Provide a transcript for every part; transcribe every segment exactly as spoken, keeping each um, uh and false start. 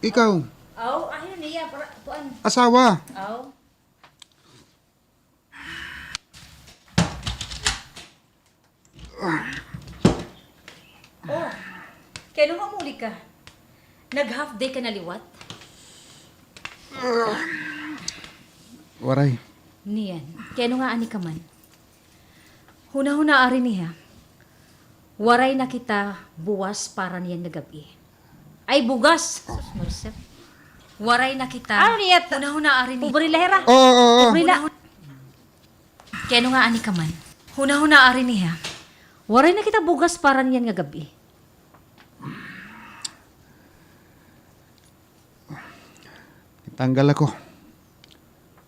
Ikaw? Aw, ahin niya, para, kuan. Asawa? Aw. Oh, kay ano nga umuli ka? Nag-half day ka na liwat? Waray. Niyan, kay ano nga ani ka man? Hunahunaa riniha, waray na kita buwas para niyan nga gab-i. Ay, bugas! Sus, mercy. Waray na kita. Ano niya ta? Hunahunaa riniha. Pobre la hira. Oo, oo, oo. Pobre la. Hunahun-, kay ano nga ani ka man? Hunahunaa riniha, waray na kita bugas para niyan nga gab-i. Tanggal ako.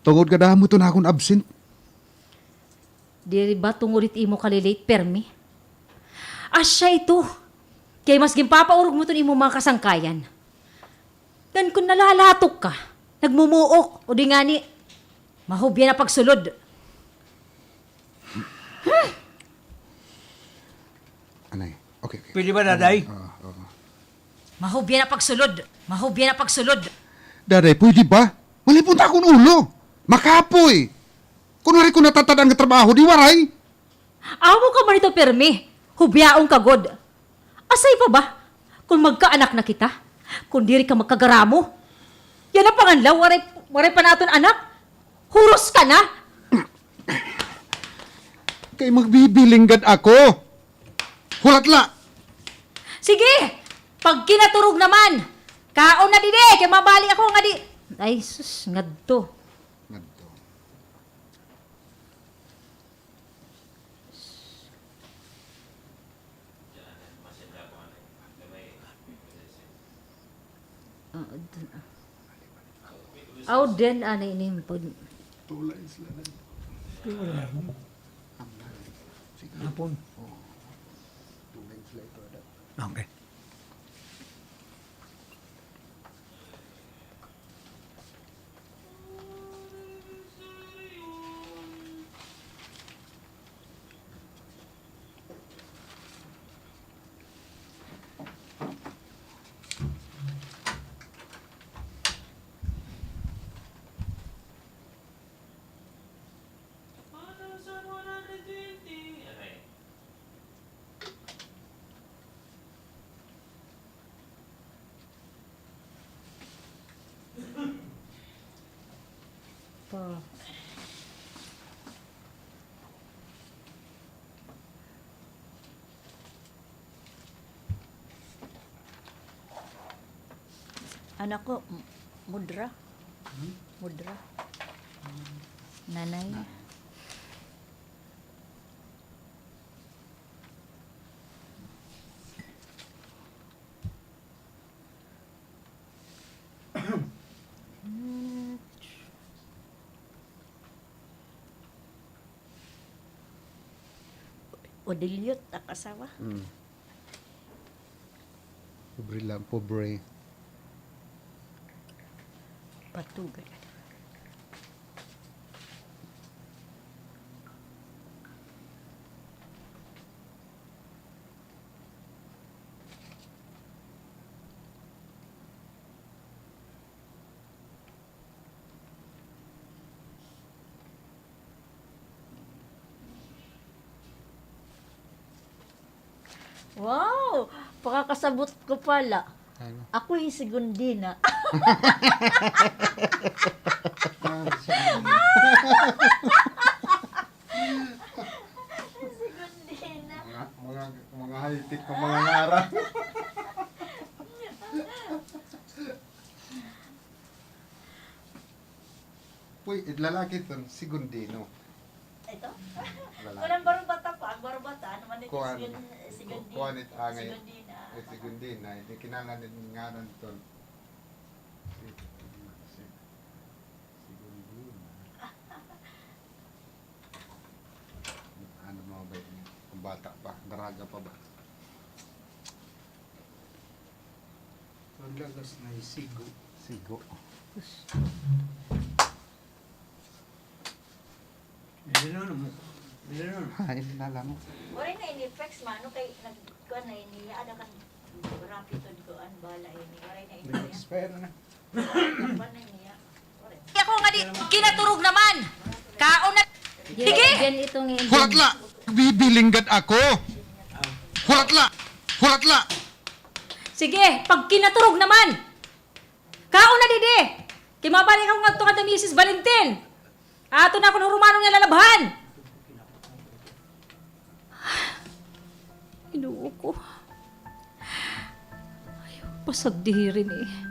Tungod kadamo ito na akon absent. Diri ba tungod it imo kalilate permi? Asya ito. Kay mas ginpapaurog mo iton imo mga kasangkayan. Ngan kon nalalatok ka, nagmumuok, o di ngani, mahubya na pagsulod. Anay, okay, okay. Pwede ba, Daday? Oo, oo. Mahubya na pagsulod. Mahubya na pagsulod. Daday, pwede ba? Malipong ta akon ulo. Makapoy. Kunwari ko natatad-an nga trabaho, di waray. Amo ka man ito permi. Hubyaon ka gud. Asay pa ba? Kon magkaanak na kita, kon diri ka magkagaramo. Yana pa ngan la, waray, waray pa naton anak. Huros ka na. Kay magbibiling gad ako. Hulat la. Sige, pagkinaturog naman. Kaon na didi, kay mabali ako ngadi. Ay, sus, ngadto. Ngadto. Ah, d-, aw, den, ani, inimpod. Two lines la na. Hapon. Two lines la ito, ada. Okay. Pa. Anak ko, m-, mudra. Hmm? Mudra. Nanay. Na. Odilio, tak asawa. Hmm. Pobre la, pobre. Patugay. Wow! Pakakasabot ko pala. Ano? Ako hi Segundina. Ah, Segundina. Segundina. Mga, mga, mga high-tech pa mga ngaran. Uy, it lalaki ton, Segundino. Ito? Lalaki. Walang barubata pa. Ang barubata, ano man ito? Kuan, Segun-, Segundino. Kuan it angay. Segundina. Eh, Segundina. Ito kinahanglan it ngaran ton. Si, si, Segundina. Ano mo ba yun? Ang bata pa, daraga pa ba? Ang lagas na isigo. Sigo. Nilalaman mo. Nilalaman mo. Ha, nilalaman mo. Waray na ini flex, mano, kay nag-, kuan na ini, ada kan Expire na. Ako nga di, kinaturog naman. Kaon na. Sige. Diyan ito nga. Hulat la. Bibiling gad ako. Hulat la. Hulat la. Sige, pag kinaturog naman. Kaon na didi. Kay mabalik ako ngadto kanda Misis Valentin. Ato na ako hurumanon nga lalabhan. Ginoo ko. Ay, pasagdi hiri ini.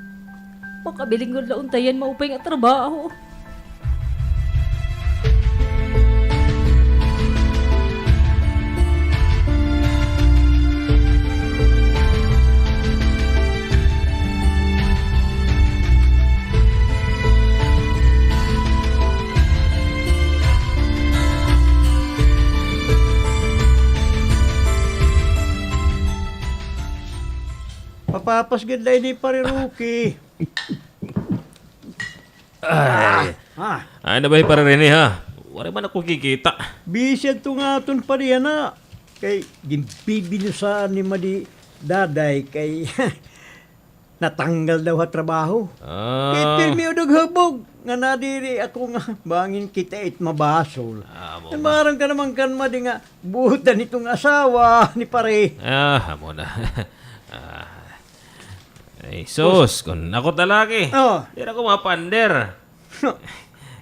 Makabiling gud la unta hiya hin maupay nga trabaho. Papapas gad la ini, Pare Rocky. Ay. Ah, ah. Ay, na ba, Pare Rene, ha? Waray man ako kikita. Busy adto nga aton padi yana. Kay ginbibinusahan ni Madi Daday kay natanggal daw ha trabaho. Ah. Kay pirmi udog hubog nga nadiri ako nga bangin kita it mabasol. Ah, amo. Maaram ka naman kan Madi nga buot na iton asawa ni Pare. Ah, amo na. Ah. Ay, sus, kun ako it lalaki. Oh. Diri ako mapander.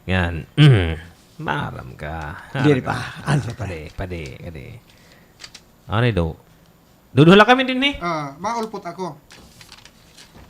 Ngan, mm, maaram ka. Diri pa. Ano pa? Padi, padi, padi. Ano daw? Duduha la kami dinhi. Ah, maulpot ako.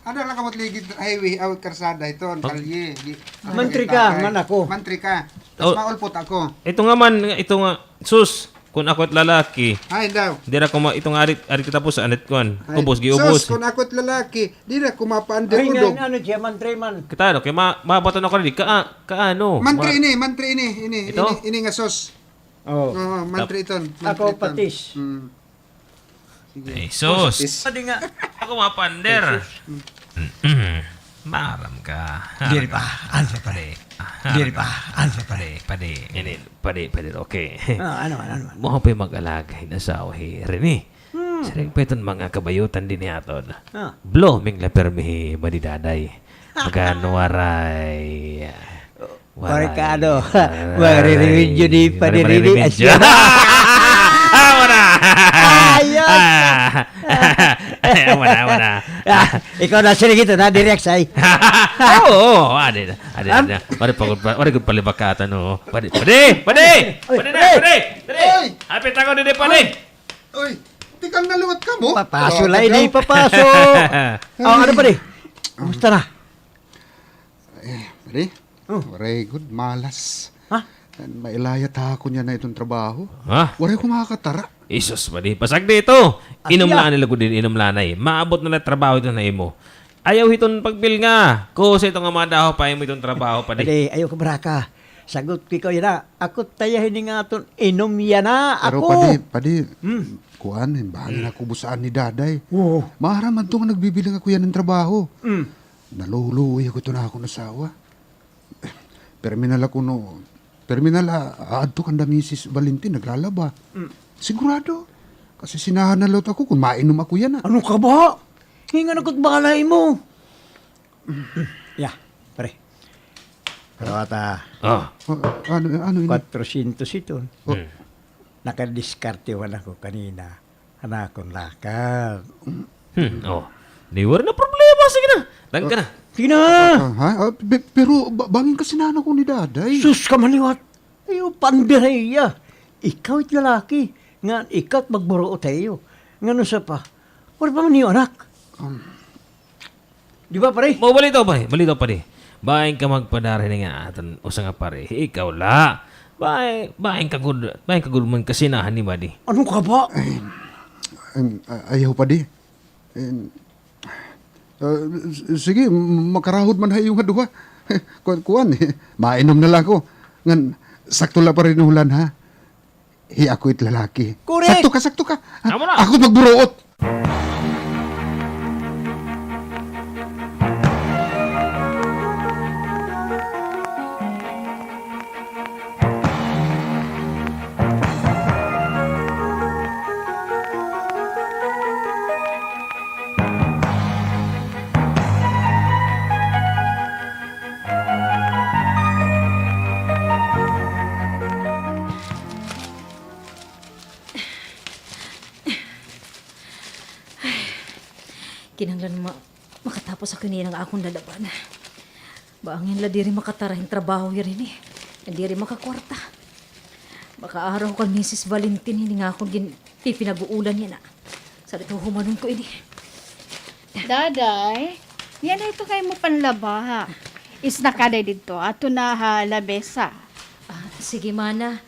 Ada la kamo it ligid highway, aw karsada iton, kalye. Mantri ka, man ako. Mantri ka. Tas maulpot ako. Ito nga man, ito nga, sus. Kun ako it lalaki, ay, daw. Diri ako ma-, ito nga ari, ari kita po sa anit kuan. Ay. Ubos, giubos. Sus, kun ako it lalaki, diri ako mapander udog. Ano siya, mantri man. Kita, ano, kay ma-, mabaton ako diri, ka-, kaano? Mantri ini, mantri ini, ini, ini, ini nga sus. Oh. Oo, mantri iton, mantri iton. Ako patis. Hmm. Sige. Ay, sus. Patis. Padi nga. Ako mapander. Ay, sus. Mm-mm. Maaram ka. Diri pa. Ano pa? Padi. Diri pa. Ano pa? Padi, padi. Ini, padi, padi, okay. Ah, ano man, ano man? Mao pay mag-alaga hin asawa hi Rene. Hmm. Siring pa iton mga kabayutan dinhi aton. Ah. Blooming la pirmi hi Madi Daday. Magano waray. Waray. Pare ka, ano, waray, waray remedyo ni Padi Rene, asya. Ah, wala. Ayos. Ah. Ay, wala, wala. Ah, ikaw na, sige, ito na, direct, say. Oo, oo, adi na, adi na. Padi, padi, padi, padi, padi, padi, padi, padi, padi, padi. Oy, hapit ako didi, padi. Oy, tikang naliwat kamo? Papaso la ini, papaso. Oh, ano, padi? Kumusta na? Eh, padi? Oh. Waray gud, malas. Ha? Mailayat ha akon yana iton trabaho. Ha? Waray ko makakatara. Isus, padi. Pasagdi ito. Inom la anay la gud, inom la anay. Maabot na la trabaho ito na imo. Ayaw hiton pagpilnga. Kusa ito nga madaho pa imo iton trabaho, padi. Padi, ayaw ka baraka. Sagot ko ikaw yana. Ako taya hini nga aton inom yana. Pero ako. Padi, padi. Hmm. Kuan, bangin ako busaan ni Daday. Oo. Maaram man ito nga nagbibiling ako yana hin trabaho. Hmm. Naluluoy ako ito na akon asawa. Pirmi na la kuno, pirmi na la, aadto kanda Misis Valentin, naglalaba. Mm. Sigurado. Kasisinahan na liwat ako kun mainom ako yana. Ano ka ba? Hingan ako it bala imo. Ya, padi. Pero ata, ah. Ah, ano, ano ini? Kwatrosyentos ito. Oh. Hmm. Nakadiskarte man ako kanina. An akon lakad. Hmm, oh. Di waray na problema. Sige na. Daan ka na. Sige na. Ah, ha? Ah, pe-, pero ba-, bangin kasinahan ako ni Daday. Sus ka man liwat. Ayaw pander ha iya. Ikaw it lalaki. Ngan ikaw it magburuot ha iyo. Ngan usa pa, waray pa man iyo anak. Um, Di ba, padi? Mao, balitaw, padi. Balitaw, padi. Bangin ka magpadara hini nga aton usa nga padi. Ikaw la. Bangin, bangin ka gud, bangin ka gud man kasinahan ni Madi. Ano ka ba? Ay, em, a-, ayaw, padi. Em, ah, s-, sige, m-, makarahod man ha iyo nga duha. Kuan, kuan, eh, mainom na la ako. Ngan, sakto la padi nga hulan, ha? Hi ako it lalaki. Correct. Sakto ka, sakto ka. Amo na. Ako magburuot. Ma-, makatapos ako niyan nga akon lalaban. Bangin la diri makatara hin trabaho hiri ni. Diri makakwarta. Makaaro ako kan Misis Valentin hini nga akon gin-, pipinag-uulan yana. Sa dito humanon ko ini. Daday, yana ito kay mo panlaba. Isna ka, Day, didto. Ato na ha labesa. Ah, sige, mana.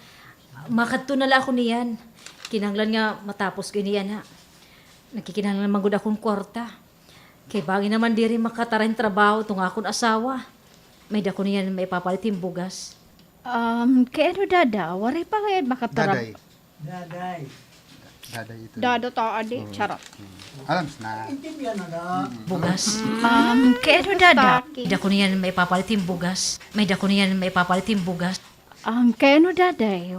Makadto na la ako niyan. Kinahanglan nga matapos ko ini yana. Nagkikinahanglan man gud akon kwarta. Kay bangin naman diri makatara hin trabaho ito nga akon asawa. May-ada ko niyan maipapalit hin bugas. Um, kay ano, Dada? Waray pa kay makatara- Daday. Daday. Daday ito. Dada ta, adi. Mm. Charot. Mm. Alam na. Intindihan na na. Mm. Bugas. Um, kay ano, Dada? May-ada ko niyan maipapalit hin bugas. May-ada ko niyan maipapalit hin bugas. Um, kay ano, Daday?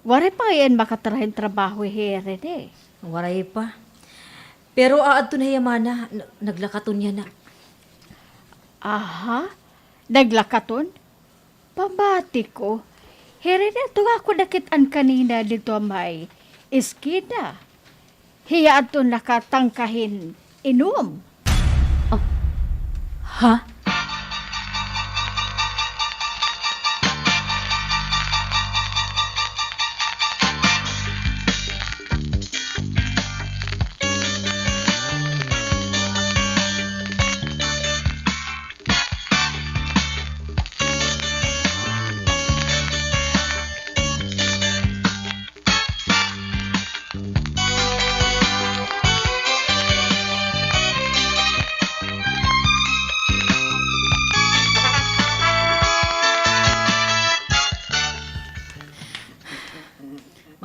Waray pa kay makatara hin trabaho hiri ni. Waray pa. Pero aadto na hiya, mana. N-, naglakaton yana. Aha? Naglakaton? Pamati ko. Hiri na ito nga ako nakit-an kanina didto ha may eskina. Hiya adto nakatangka hin inom. Ah, ha?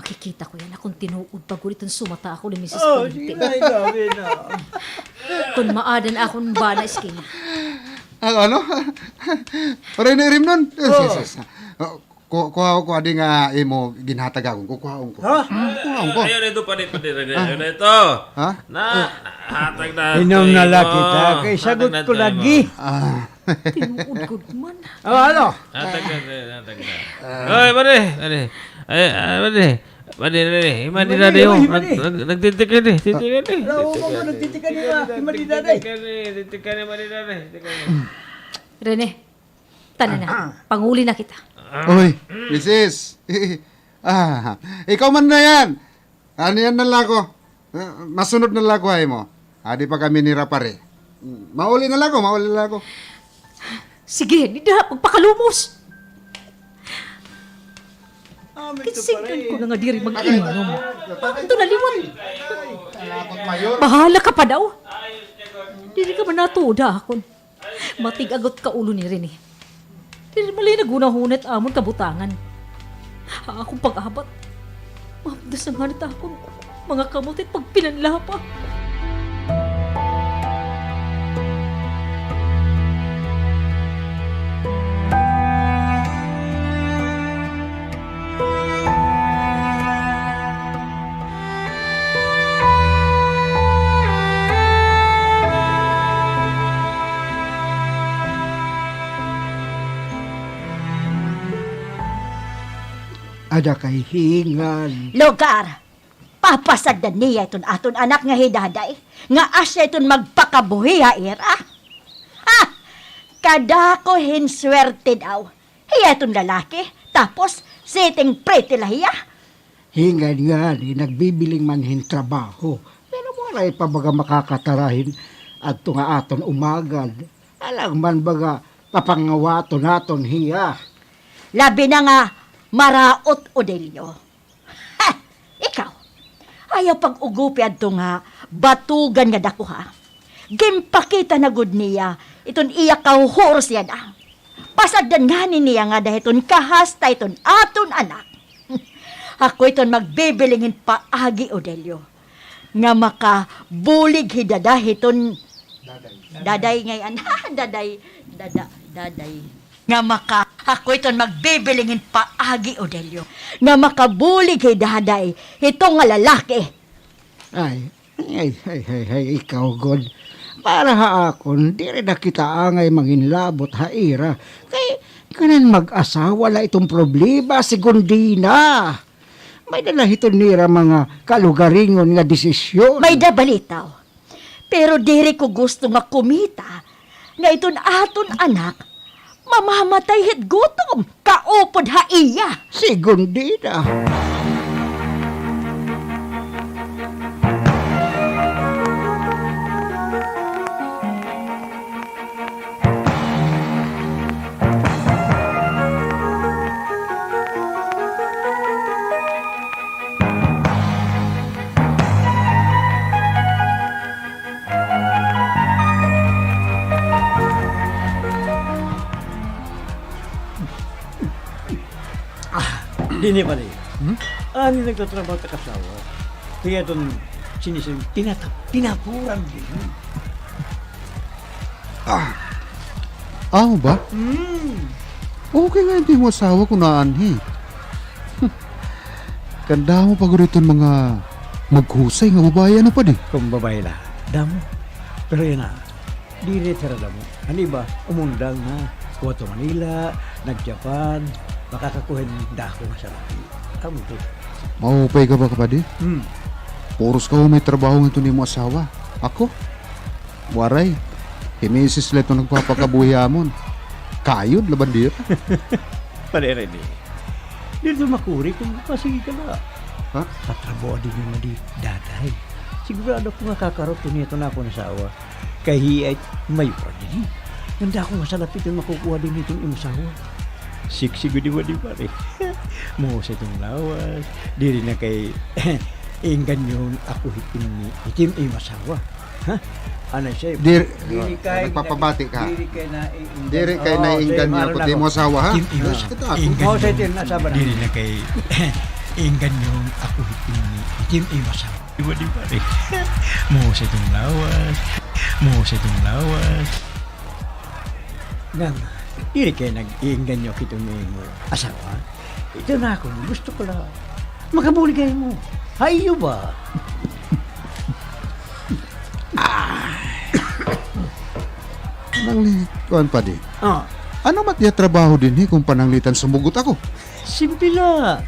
Makikita ko yana kon tinuod pa gud iton sumata ako ni Misis Pulitin. Oh, sige na, ikaw, Rina. Kon maadan akon bana eskina. Ah, ano? Pareho na irimnon. Oh. Yes, yes, yes. Oh, ku-, kuha, kuha di nga imo ginhatag akon. Kukuhaon ko. Ha? Mm, kuhaon ko. Ayaw na ito, padi, padi, padi. Ah. Ayaw na ito. Ha? Na, hatag na. Inom na la kita. Kay sagot ko lagi. Ah. Tinuod gud man. Oh, ano? Hatag na, hatag na. Oy, padi, padi. Ay, ah, padi. Padi, padi. Himadi na, oy, himadi. Nag-, nag-, nagtitikan, eh. Titikan, eh. Hello, mama, nagtitikan, eh, ma. Himadi na, eh. Titikan, eh, titikan, eh, himadi na, eh. Titikan, eh. Rene, tana na. Ah. Panguli na kita. Oy, misis. Ah, ikaw man na yan. Ano yan na la ako? Eh, masunod na la ako ha imo. Adi pa kami nira pare. Mauli na la ako, mauli na la ako. Sige, dida, magpakalumos. Kisingan ko na nga diri mag-inom. Ito na liwat. Bahala ka pa daw. Diri ka man natuod ha akon. Matig-a gud ka ulo ni Rene. Diri man la hin naghunahuna it amon kabutangan. Ha akon pag-abat, mabdas na ngani it akon mga kamot it pagpinanlapa. Ada kay hingan. Lugar! Papasaddan niya iton aton anak nga hi Daday, nga asya iton magpakabuhi ha ira. Ha! Kadako hin swerte daw. Hiya iton lalaki, tapos sitting pretty la hiya. Hingan ngani nagbibiling man hin trabaho, pero waray pa baga makakatara hin adto nga aton umagad. Alangan man baga papangawaton naton hiya. Labi na nga maraot, Odelio. Ha! Ikaw, ayaw pag-ugupi adto nga batugan nga dako, ha? Ginpakita na gud niya iton iya kahuhuros yana. Pasaddan ngani niya ngada hiton kahasta iton aton anak. Ako iton magbibiling hin paagi, Odelio, nga makabulig hi Dada hiton Daday. Daday ngay-an. Daday. Dada. Daday. Nga maka-, ako iton magbibiling hin paagi, Odelio, nga makabulig hi Daday hito nga lalaki. Ay, ay, ay, ay, ay, ikaw gud. Para ha akon, diri na kita angay manginlabot ha ira. Kay kanan mag-asawa la iton problema, segundina. May-ada la hiton nira mga kalugaringon nga desisyon. May-ada balitaw. Pero diri ko gusto nga kumita nga iton aton anak mamamatay hit gutom, kaupod ha iya. Sigon dida. Ah, dinhi, padi. Hmm? Ano nagtatrabaho ta kasawa? Kaya iton sinisim-, tinata-, tinapuran dinhi. Ah. Amo ba? Hmm. Okay nga iton imo asawa kon aanhi. Kan damo pa gud iton mga maghusay nga babaye, ano, padi? Kon babaye la, damo. Pero yana, diri hira damo. An iba, umundang na. Kuha to Manila, nag-Japan, makakakuha hin dako nga salapi. Amo to. Maupay ka ba, kapadi? Hmm. Puros ka may trabaho nga iton imo asawa. Ako? Waray. Hi misis la iton nagpapakabuhi ha amon. Kayod la bandera. Padi Rene, diri makuri kon masigi ka la. Ha? Katrabaho dinhi madi Daday. Sigurado ako nga kakaroton niya iton akon asawa. Kay hiya it mayor dinhi. An dako nga salapi iton makukuha dinhi hiton imo asawa. Sexy gud, di ba, di ba, eh? Mahusay iton lawas. Diri na kay iengganyohon ako hiton, hiton imo asawa. Ha? Anay, sir. Diri, diri kay nagpapabati ka. Diri kay na, diri kay naiengganyo ako hit imo asawa, ha? Mahusay iton asawa. Diri na kay iengganyohon ako hiton, hiton imo asawa. Di ba, di ba, eh? Mahusay iton lawas. Mahusay iton lawas. Ngan, diri kay nag-iengganyo ak hiton imo asawa. Iton akon, gusto ko la makabulig ha imo. Ha iyo ba? Ah. Nang li-, kuan, padi. Ah. Ano man it iya trabaho dinhi kon pananglitan sumugot ako? Simple la.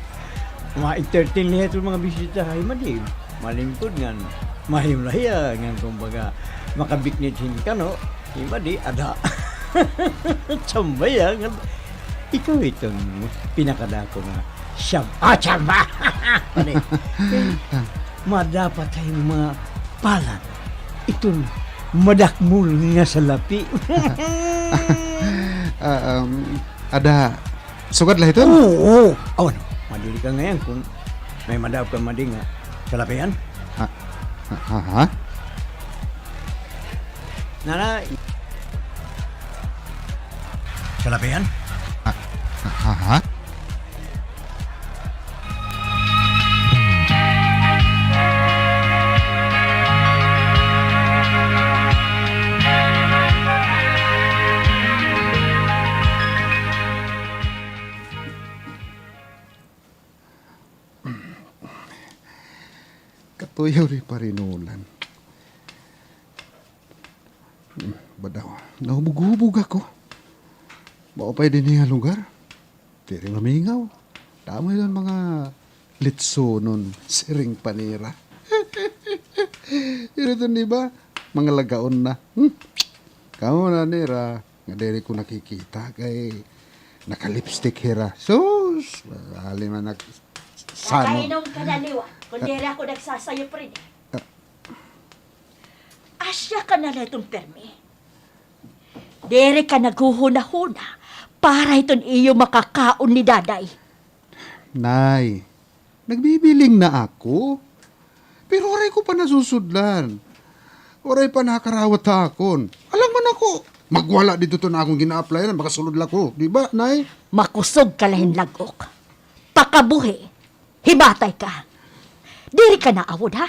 Ma-entertain la hiya iton mga bisita ha iya, madi. Malingkod ngan mahimo la hiya ngan, kumbaga, makabiknit hin kano, hi madi, ada. Tambay, ha, ngan ikaw iton pinakadako nga siyam-, ah, siyamba. Madi. Madapat ha imo mga palad iton madakmol nga salapi. Ah, um, ada, sugad la hiton? Oo, oo. Aw, ano, madiri ka ngay-an kon may madaop ka madi nga salapian? Ha? Ha, ha, ha? Nana, salapian? Ha, ha, ha, ha? Katuyaw ni Parinulan. Hmm, badaw. Nahubog-hubog ako. Maupay dinhi nga lugar. Diri mamingaw. Damo iton mga litsonon, siring pa nira. Pero iton iba, mga lagaon na. Hmm. Kamo na nira, nga diri ko nakikita kay naka-lipstick hira. Sus, hali man nag-, sanon. Nakainom ka na liwat, kon diri ako nagsasayop rin eh. Asya ka na la iton pirmi. Diri ka naghuhunahuna para hiton iyo makakaon ni Daday. Nay, nagbibiling na ako. Pero waray ko pa nasusudlan. Waray pa nakakarawat ha akon. Alangan man ako magwala didto ha akon gina-applyan, makasulod la ako. Di ba, Nay? Makusog ka la hin lag-ok. Pakabuhi. Himatay ka. Diri ka naawod, ha?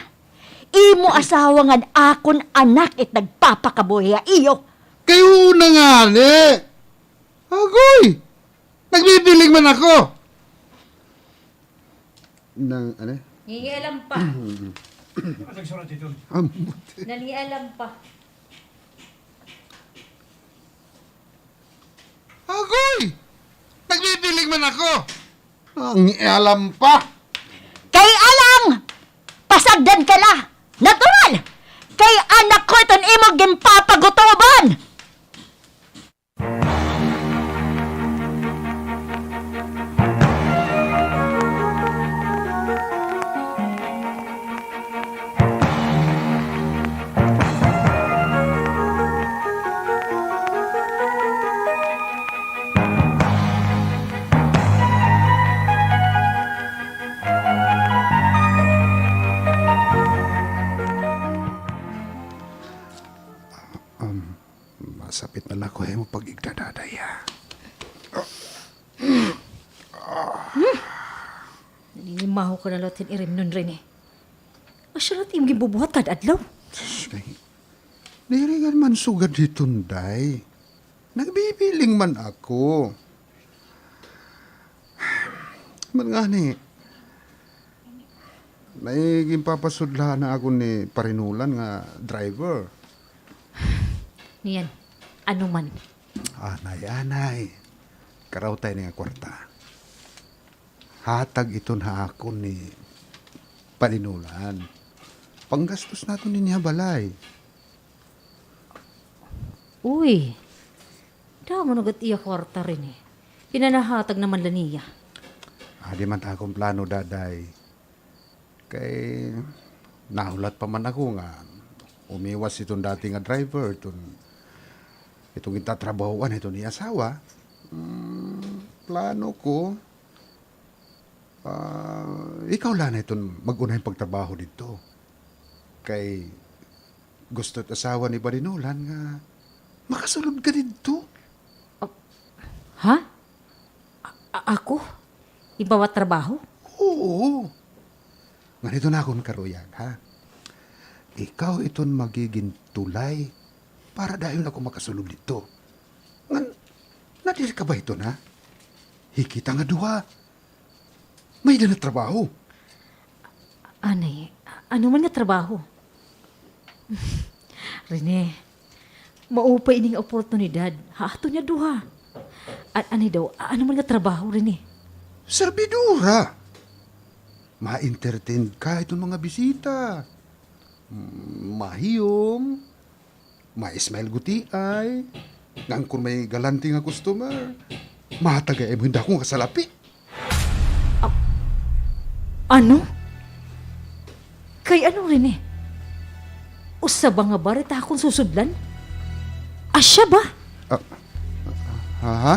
Imo asawa ngan akon anak it nagpapakabuhi ha iyo. Kay una ngani. Agoy! Nagbibiling man ako. Nang, ano? Nangingialam pa. Ambot. Nangingialam pa. Agoy! Nagbibiling man ako! Nangingialam pa! Kay alang! Pasagdan ka la! Natural! Ay, anak ko, iton imo ginpapagutuban! Um, masapit na la ako ha imo pag-igda, Daday, ha? Hmm. Naninimaho ka na liwat hin irimnon, Rene. Asya la it imo ginbubuhat kada adlaw. Sus, kay, diri nga man sugad hiton, Day. Nagbibiling man ako. Man ngani, may ginpapasudlahan ha akon ni Parinolan nga driver. Niyan, ano man? Anay, anay. Karautay ini nga kwarta. Hatag iton ha akon ni Parinolan. Panggastos naton dinhi ha balay. Uy, damo na gad iya kwarta, Rene. Pinanahatag na man la niya. Adi man it akon plano, Daday. Kay nahulat pa man ako nga umiwas iton dati nga driver, iton, iton gintatrabahoan hiton iya asawa. Mm, plano ko, ah, ikaw la na iton mag-una hin pagtrabaho didto. Kay gusto it asawa ni Parinolan nga makasulod ka didto. Ah, ha? A-, a-, ako? Ipapatrabaho? Oo. Ngan iton akon karuyag, ha? Ikaw iton magigin tulay para dayon ako makasulod didto. Ngan, nadiri ka ba hiton, ha? Hi kita nga duha. May-ada na trabaho. Anay, ano man nga trabaho? Rene, maupay ini nga oportunidad ha aton nga duha. A-, anay daw, a-, ano man nga trabaho, Rene? Serbidora. Ma-entertain ka iton mga bisita. Mm, mahiyom. Ma-smile gutiay. Ngan kon may galante nga customer, mahatag ha imo hin dako nga salapi. A-, ano? Kay ano, Rene? Usa ba nga bar it akon susudlan? Asya ba? Ah, ha?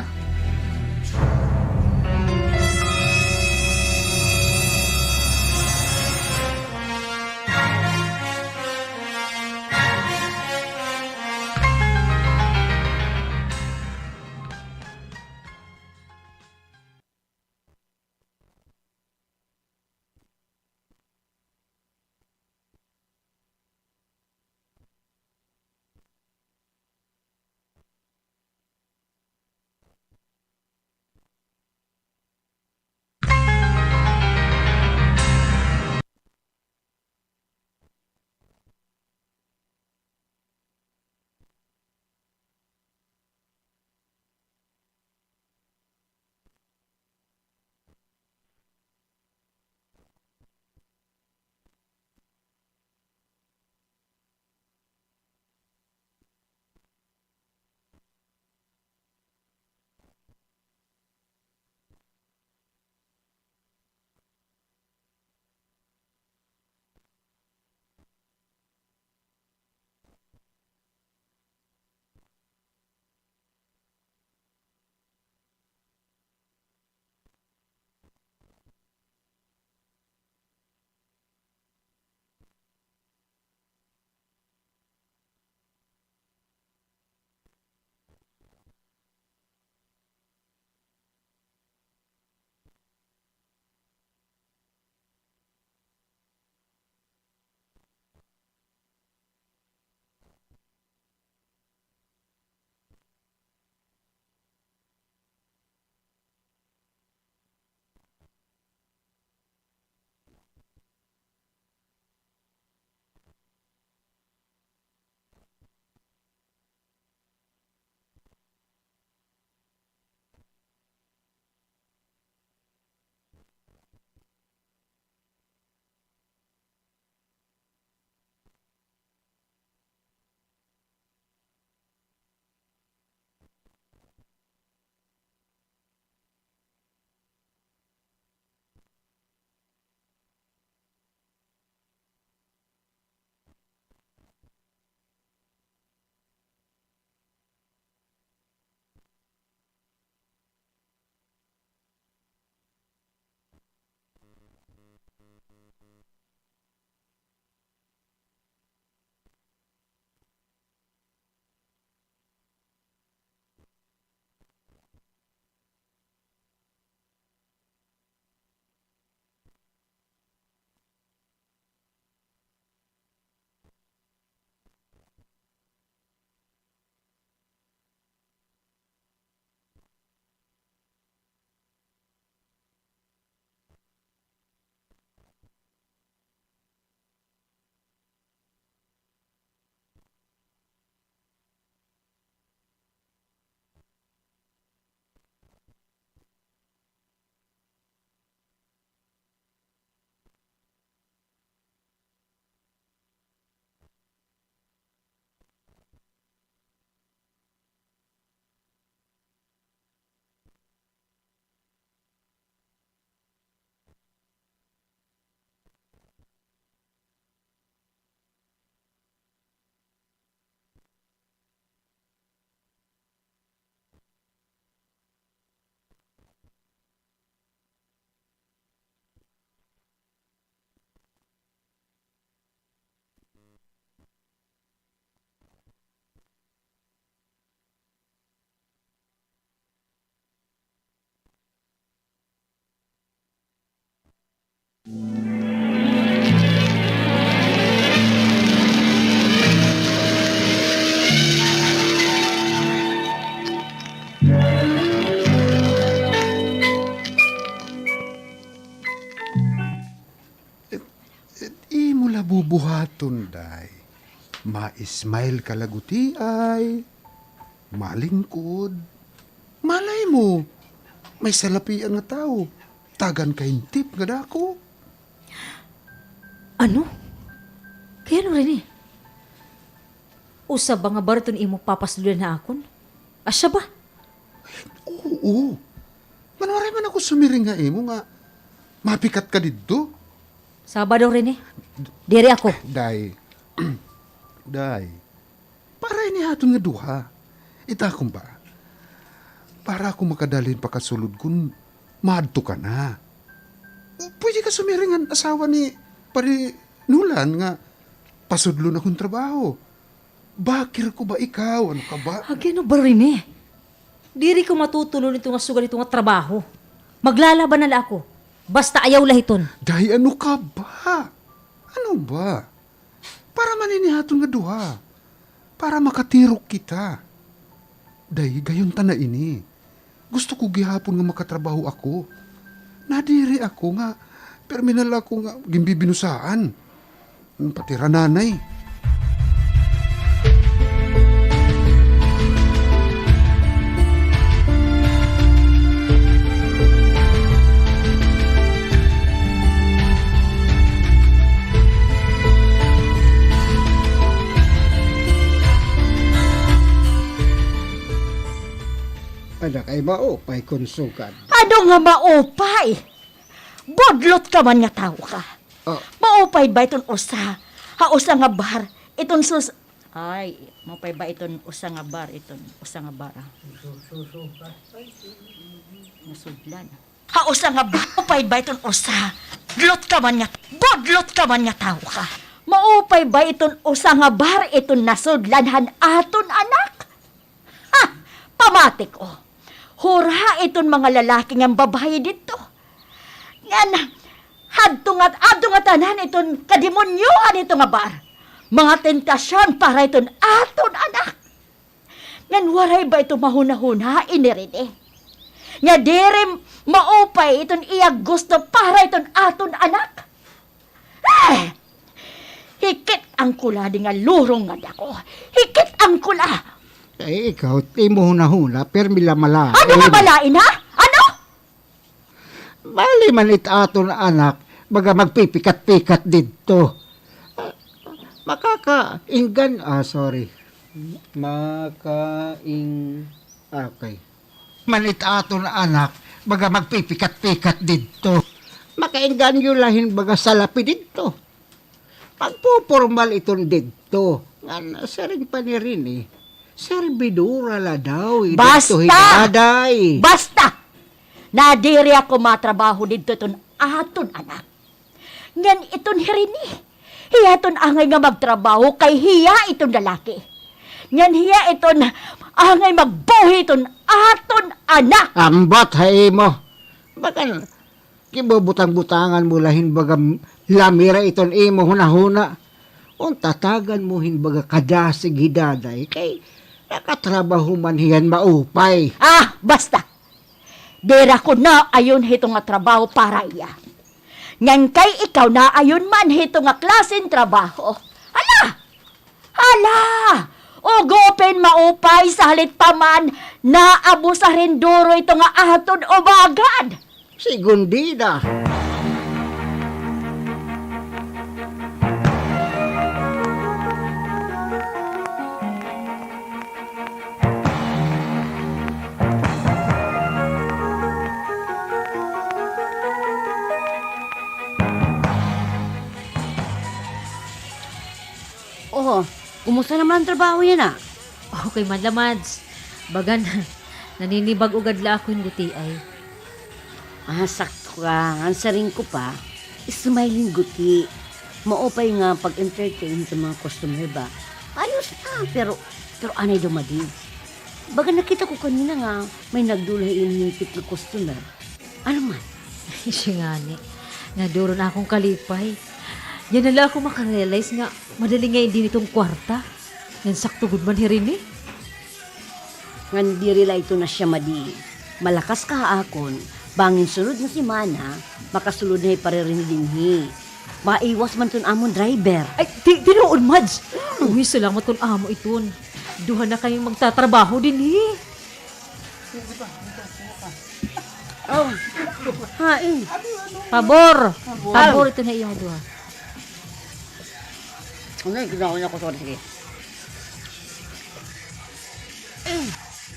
It, it imo la bubuhaton, day. Ma-smile ka la gutiay. Malingkod. Malay mo, may salapian nga tawo. Tagan ka hin tip nga dako. Ano? Kay ano, Rene? Usa ba nga bar iton imo papasudlan ha akon? Asya ba? Oo. Ngan waray man ako sumiring ha imo nga mapikat ka didto. Sabado, Rene. Diri ako. Day. Day. Para ini ha aton nga duha. It akon ba? Para ako makadali hin pakasulod kon maadto ka na. Pwede ka sumiring han asawa ni Padi Nolan nga pasudlon ako hin trabaho. Bakir ko ba ikaw? Ano ka ba? Agi, ano ba, Rene? Diri ko matutulon hito nga sugad hito nga trabaho. Maglalaban na la ako. Basta ayaw la hiton. Day, ano ka ba? Ano ba? Para man ini ha aton nga duha. Para makatirok kita. Day, gayon ta na ini. Gusto ko gihapon nga makatrabaho ako. Nadiri ako nga permi na la ako nga ginbibinusaan. Pati hira nanay. Ada kay maupay kon sugad. Ano nga maupay? Budlot ka man nga tawo ka. Ah. Maupay ba iton usa ha usa nga bar iton sus-, ay, maupay ba iton usa nga bar iton usa nga bar, ah? Nasudlan. Ha usa nga bar, maupay ba iton usa? Budlot ka man nga, budlot ka man nga tawo ka. Maupay ba iton usa nga bar iton nasudlan han aton anak? Ha! Pamati ko. Hura iton mga lalaki ngan babaye didto. Ngan hadto nga, hadto ngatanan iton kademonyohan hito nga bar. Mga tentasyon para iton aton anak. Ngan waray ba ito mahunahuna ini, Rene? Nga diri maupay iton iya gusto para iton aton anak? Eh! Hikit-an ko la ini nga lurong nga dako. Hikit-an ko la. Ay, ikaw, it imo hunahuna, permi la malain. Ano nga malain, ha? Ano? Bali man it aton anak, baga magpipikat-pikat didto. Ah, makakainggan, ah, sorry. Makaing-, ah, okay. Man it aton anak, baga magpipikat-pikat didto. Makaingganyo la hin baga salapi didto. Magpupormal iton didto. Ngan siring pa ni Rene, serbidora la daw didto hi Daday. Basta! Nadiri ako matrabaho didto iton aton anak. Ngan iton hi Rene, hiya iton angay nga magtrabaho kay hiya iton lalaki. Ngan hiya iton angay magbuhi iton aton anak. Ambot ha imo. Bagan, gibubutang-butangan mo la hin baga lamira iton imo hunahuna. Unta tagan mo hin baga kadasig hi Daday kay nakatrabaho man hiya hin maupay. Ah, basta! Diri ako naayon hito nga trabaho para iya. Ngan kay ikaw naayon man hito nga klase hin trabaho. Hala! Hala! Ugupin maupay, salit pa man, naabusar hin duro ito nga aton ubagan. Segundida. Oh, kumusta naman an trabaho yana? Okay man la, Mads. Bagan, naninibag-o gad la ako hin gutiay. Ah, sakto ka. An siring ko pa, smile hin guti. Maupay nga pag-entertain sa mga customer ba? Ayos na, pero, pero anay daw madi. Baga nakita ko kanina nga may nagdula ha imo hin tip nga customer. Ano man? Siya ngani. Naduro na akon kalipay. Yana la ako makarealize nga madali ngay-an dinhi iton kwarta. Ngan sakto gud man hiri ini. Ngan diri la ito nasya madi. Malakas ka ha akon, bangin sunod nga semana, makasulod na hi Pare Rene dinhi. Maiwas man iton amon driver. Ay, ti-, tinuod, Mads. Uy, salamat kon amo iton. Duha na kami magtatrabaho dinhi. Oh. Hain. Pabor. Pabor iton ha iyo nga duha. Ano, ginawa niya ko, sorry, sige.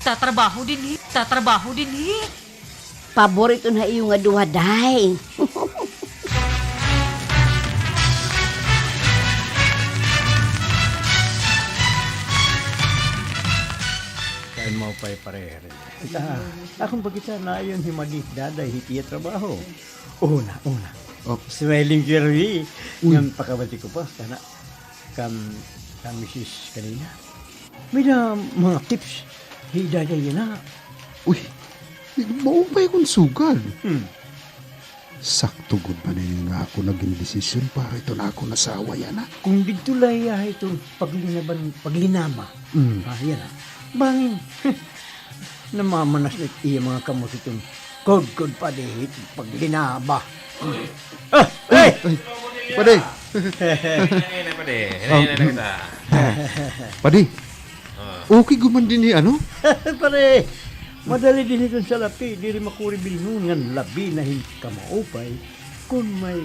Tatrabaho dinhi, tatrabaho dinhi. Pabor iton ha iyo nga duha, day. Kain mo pa, pare. Ita, akon pa kita na ayon himadi daday hit iya trabaho. Una, una. Oh. Smiling Kirby. Uy. Ngan pakabati ko pa, kana, kan, kan misis kanina. May-ada mga tips hi Daday yana. Uy, maupay kon sugad. Hmm. Sakto gud man ini nga akon nagindesisyon para iton akon asawa yana. Kon didto la hiya ha iton paglinaban, paglinaba. Mm. Ah, yana. Bangin, namamanas na it iya mga kamot hiton kudkod pa dinhi hit paglinaba. Ah, ay! Ay, padi. Hinay na, padi. Hinay na, hinay na kita. Padi. Ah. Okay gud man dinhi, ano? Pare, madali dinhi kon salapi, diri makuri bilngon ngan labi na hin kamaupay kon may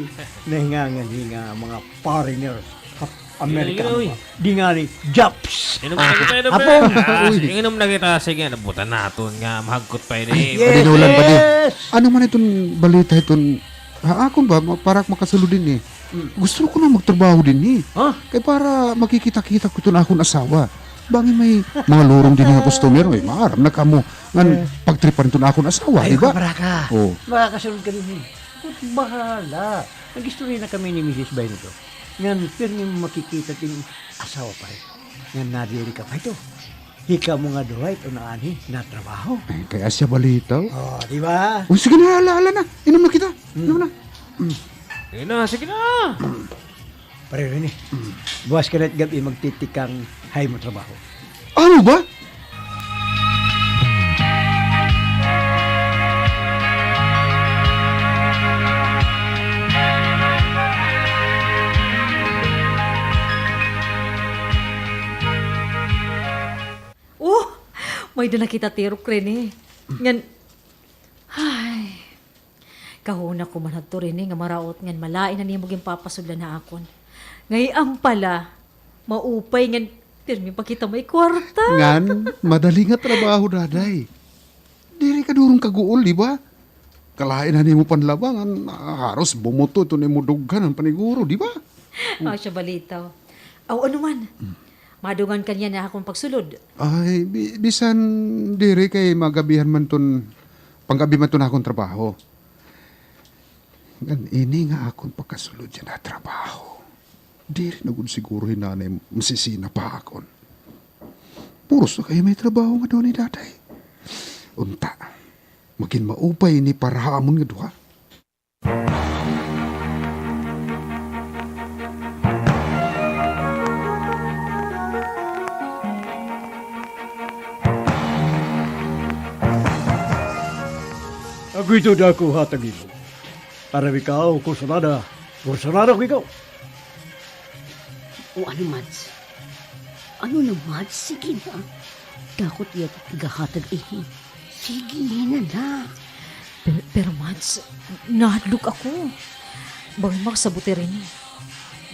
nahingangan hi nga mga foreigner ha Amerika. Ginaw, ginaw, eh. Di ngani, Japs. Inom na kita, inom na. Hapon. Ah, uy. Sige, inom na kita. Sige, nabutan naton nga mahagkot pa ini. Ay, yes. Padi, naulan, padi. Ano man iton balita iton ha akon ba, ma-, para makasulod dinhi. Mm. Gusto ko na magtrabaho dinhi. Ha? Kay para makikita-kita ko iton akon asawa. Bangin may mga lurong dinhi nga customer, ay, maaram na kamo. Ngan, eh, pagtripan iton akon asawa, di ba? Ay, kabaraka. Oh. Makakasulod ka dinhi. Bahala. Nag-istorya na kami ni Misis Baynito. Ngan, pirmi mo makikita it im asawa pa rin. Ngan, nadiri ka pa ito. Hikamo nga duha it una anhi natrabaho. Ay, kay asya balitaw. Oh, di ba? O, sige na, hala, hala na. Inom na kita. Hmm. Inom na. Hmm. Sige na, sige na. Pare Rene, buwas ka na it gab-i magtitikang ha imo trabaho. Ano ba? Oh, may-ada na kita tirok, Rene. Ngan, ay, kahuna ko man hadto, Rene, nga maraot ngan malain an imo ginpapasudlan ha akon. Ngay-an pala, maupay ngan pirmi pa kita may kwarta. Ngan, madali nga trabaho, Daday. Diri ka duron kaguol, di ba? Kalain han imo panlaba ngan, ah, haros bumuto iton imo dughan han paniguro, di ba? Asya balitaw. Aw, ano man? Hmm. Madungan ka niyan ha akon pagsulod. Ay, bi-, bisan diri kay magabihan man ton, pang-abi man ton akon trabaho. Ngan ini nga akon pagkasulod yana ha trabaho. Diri na gud siguro hi Nanay masisina pa ha akon. Puros na kay may trabaho nga duha ni Daday. Unta, magin maupay ini para ha amon nga duha. Ako ito dako hatag imo. Aram ikaw, kursunada. Kursunada ko ikaw. O ano, Mads? Ano na, Mads? Sige na. Dako it iya igahatag, eh. Sige na la. Pe-, pero, Mads, nahadlok ako. Bangin makasabot hi Rene.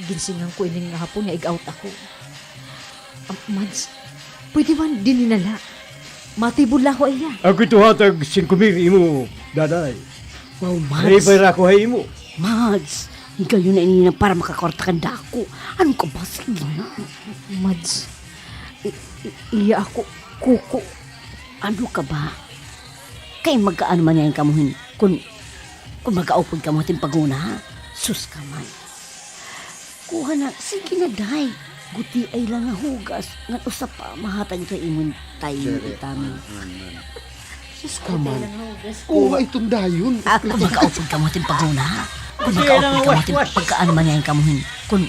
Ginsingan ko ini nga hapon nga ig-out ako. Ah, Mads, pwede man dinhi na la. Matibod la ako ha iya. Ako ito hatag singko mil imo, Daday. Wow, Mads. Naipay ra ako ha imo. Mads, higayon na ini na para makakwarta ka dako. Ano ka ba? Sige na. Mads, i-, i-, iya ako, kuko. Ano ka ba? Kay mag-aano man ngay-an kamo hin, kun, kun mag-aupod kamo ha timpaguna, ha? Sus ka man. Kuha na, sige na, day. Gutiay la nga hugas, ngan usa pa mahatag ito ha imo, tay, Itami. Sus ka man. Kuha iton dayon. Ah, kun mag-aupod kamo ha timpaguna, ha? Kun magaupod kamo, pagkaano man ngay-an kamo hin, kun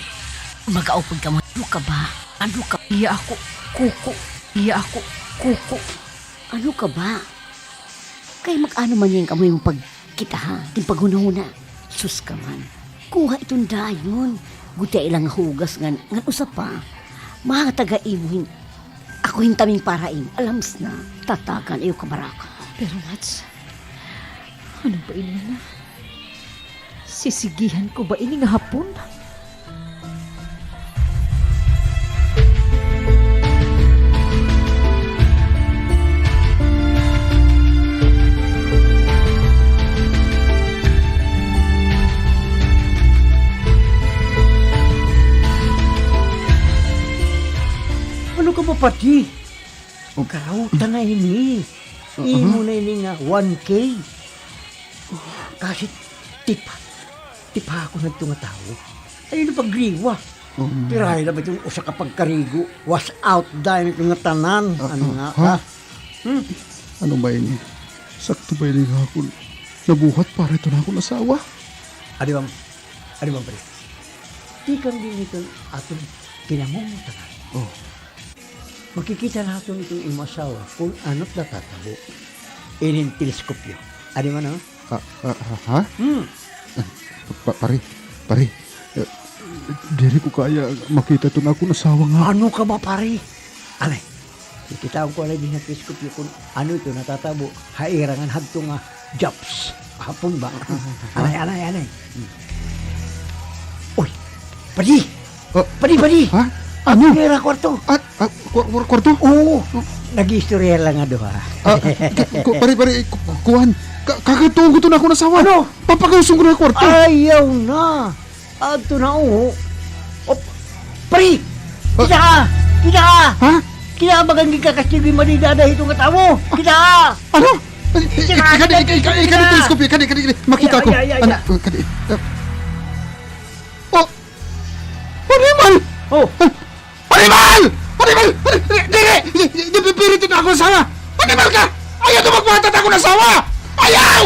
magaupod kamo, ano ka ba? Ano ka? Iya ako, kuko. Iya ako, kuko. Ano ka ba? Kay mag-ano man ngay-an kamo hin pagkita, ha? Hin paghunahuna. Sus ka man. Kuha iton dayon. Gutiay la nga hugas ngan, ngan usa pa. Mahatag ha imo hin, ako hin taming para imo. Alams na, tatagan iyo kabaraka. Pero, Mats, ano ba ini, Mana? Sisigihan ko ba ini nga hapon? Ano ka ba, padi? Oh. Karauta na ini. Uh-huh. Imo na ini nga one K. Kasi tipa, tipa ako na ito nga tawo. Ay, ano pagriwa? Um, pirahay na ba itong usa ka pagkarigo? Wash out dahil ito nga tanan. Ah, ano ah, nga ha? Ka? Hmm? Ano ba ini? Sakto ba ini nga akon nabuhat para ito na akon asawa? Adi bang, adi bang, pre? Tikang din ito aton kinamumutan. Oh. Makikita naton iton imo asawa kun ano it natatabo. Inin teleskopyo. Adi man, oh. Ah, ah, ah, ha? Hmm. Pa-, pare, pare. Eh, diri ko kaya makita iton akon asawa nga. Ano ka ba, pare? Anay. Kikitaon ko anay dinhi ha teleskopyo kun ano ito natatabo ha ira ngan hadto nga jobs. Hapon ba? Anay, anay, anay. Hmm. Uy, padi! Oh. Padi, padi! Ha? Ano? Adto na hira ha kwarto. At, ah, kwa-, kwa-, kwarto? Oo. Nag-iistorya la nga duha. Ah, ku-, ku-, pare, pare, ku-, ku-, kuan. Ka-, kakadtuon ko iton akon asawa. Ano? Papakauson ko na ha kwarto. Ayaw na. Adto na, oo. Op, pare! Ah. Kita ka! Kita ka! Ha? Kita ka, baga gikakastigo hi Madi Daday hito nga tawo! Kita ka! Ano? Kita ka! Ikadi, ikadi, ikadi, ikadi, teleskopyo, ikadi, ikadi, ikadi. Makita ko. Ay, ay, ay, ay, ay. Ano? Ikadi. Ah. Oh! Panimal! Oh! Ah, panimal! Panimal! Panimal! Diri! Di, di, di, pipirit ito akon asawa! Panimal ka! Ayaw ito magbuhat ha akon asawa! Ayaw!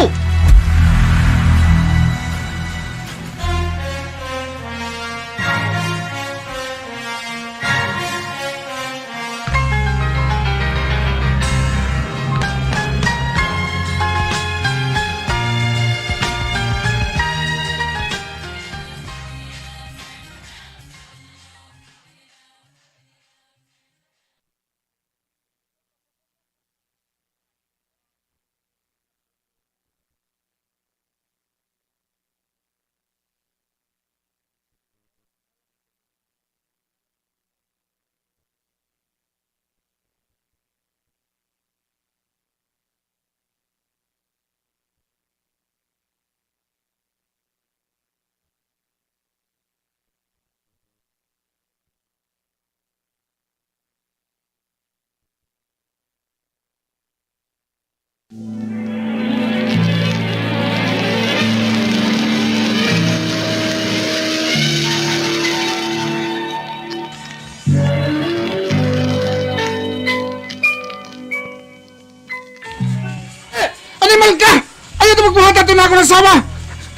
Eh, animal ka! Ayaw ito magbuhat ha akon asawa!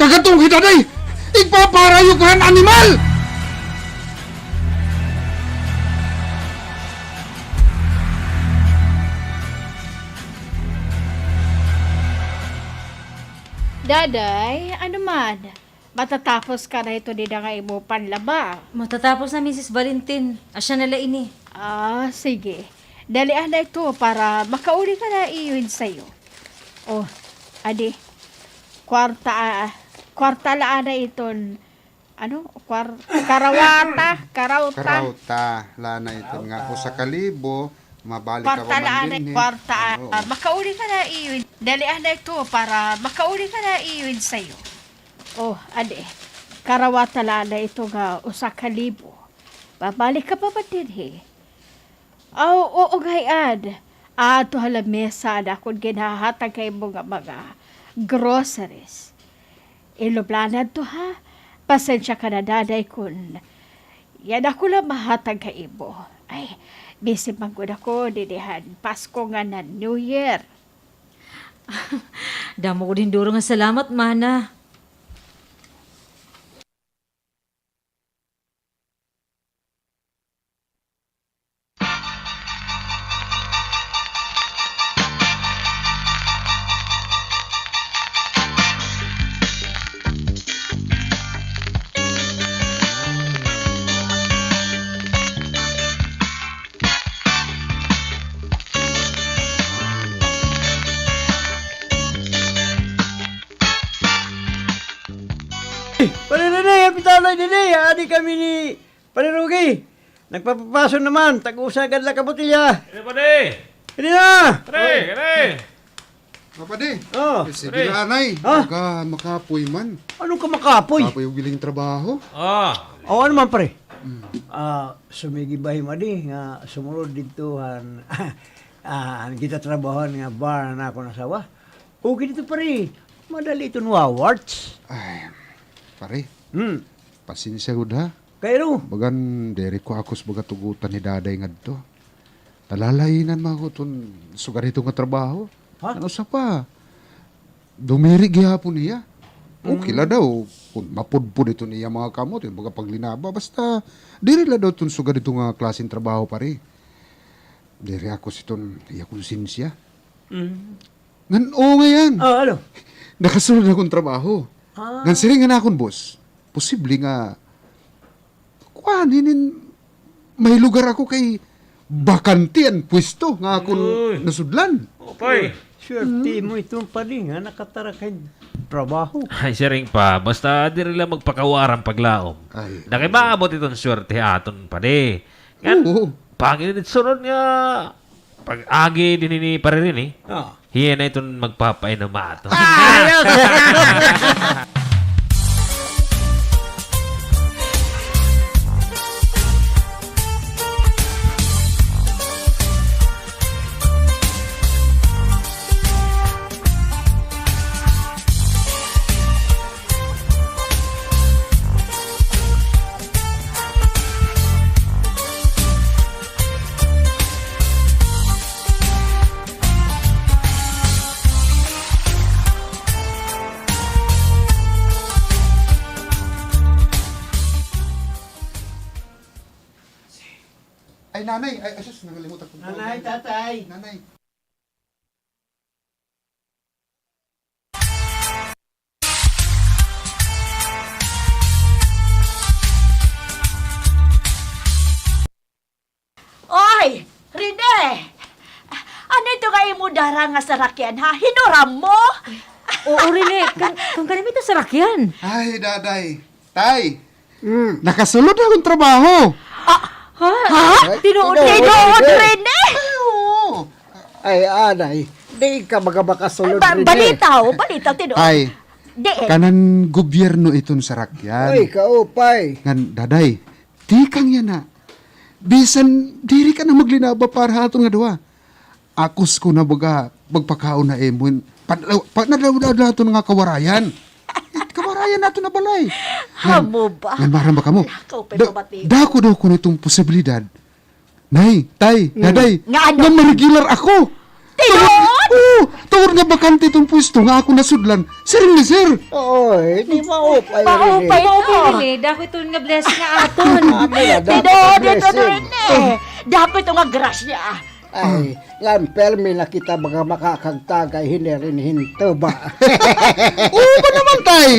Kakadtuon ko hi Daday! Igpapaharayo ko han animal! Daday, ano man? Matatapos ka na ito dida nga imo panlaba? Matatapos na, Misis Valentin. Asya na la ini. Ah, sige. Dalia na ito para makauli ka na iyo hin sayo. Oh, adi. Kwarta, ah, kwarta la anay iton, ano, kwar-, karawata, karawta. Karawta la anay iton nga usa ka libo, mabalik ako man dinhi. Kwarta la anay, kwarta, ah, makauli ka na iyo hin, dalia na ito para makauli ka na iyo hin sayo. Oh, adi. Karawata la anay ito nga usa ka libo. Babalik ka pa man dinhi. Aw, oo, ngay-an. Adto ha lamesa an akon ginhahatag ha imo nga mga groceries. Ilublanan to, ha? Pasensya ka na, Daday, kun yana ko la mahatag ha imo. Ay, busy man gud ako dinhi han Pasko ngan han New Year. Damo gud hin duro nga salamat, Mana. Pare Rene, hapit anay didi. Adi kami ni Pare Rugi. Nagpapapason naman, tag-usa gad la ka botelya. Ano, pare? Didi na! Pare, pare! Mapadi. Oh. Sige la, anay. Ha? Baga makapoy man. Ano ka makapoy? Kapoy og biling trabaho. Ah. Oh, ano man, pare? Mm. Ah, sumigi ba himo adi nga sumurod didto han, ah, han gitatrabahoan nga bar han akon asawa? Okay didto, pare. Madali iton wa-warts. Ay, pare. Hmm. Pasensya gud, ha? Kay ano? Bagan diri ko akos baga tugotan hi Daday ngadto. Nalalainan man ako iton sugad hito nga trabaho. Ha? An usa pa, dumiri gihapon hiya. Okay la daw kon mapudpod iton iya mga kamot, iton baga paglinaba. Basta diri la daw iton sugad hito nga klaseng trabaho, pare. Diri akos iton iya konsensya. Mm. Ngan, oo, ngay-an. Ah, ano? Nakasulod na akon trabaho. Ah. Ngan siring han akon boss, posible nga kuan, hinin may lugar ako kay bakante an pwesto nga akon nasudlan. Opay. Swerte mo iton, padi, nga nakatarak hin trabaho. Ay, siring pa, basta diri la magpakawaran paglaom. Ay. Da kay maabot iton swerte ha aton, padi. Ngan, oo, pangin it sunod nga pag-agi dinhi ni Pare Rene, ah, hiya na iton magpapainom ha aton. Ah, yes. Ay, nanay. Ay, ay, sus, nakalimot ako. Nanay, tatay. Nanay. Oy, Rene! Ano ito nga imo dara nga sarakyan, ha? Hinuram mo? Oo, Rene. Kan, kan kanami ito sarakyan. Ay, Daday. Tay, mm, nakasulod na akon trabaho. Ah, ha? Ha? Ay, tinuod, tinuod, Rene? Ay, oo. Ay, anay, di ka baga makasulod, Rene. Balitaw, balitaw, tinuod. Ay, di, eh, kanan gobyerno iton sarakyan. Ay, kaupay. Ngan, Daday, tikang yana. Bisan diri ka na maglinaba para ha aton nga duha. Akos ko na baga magpakaon ha imo hin pan-, panadlaw-adlaw naton nga kawarayan. Kawarayan naton ha balay. Amo ba? Ngan maaram ba kamo? Dako daw kuno iton posibilidad. Nay, tay, daday, nga ano? Nga ma-regular ako. Tinuod? Oo, tungod nga bakante iton pwesto nga akon nasudlan. Siring ni sir. Oy, di maupay, Rene. Maupay, Rene. Dako iton nga blessing nga aton. Tinuod, tinuod, Rene. Dako iton nga grasya. Ay, ngan permi na kita baga makakagtagay hini rin hin tuba. Oo ba naman, tay?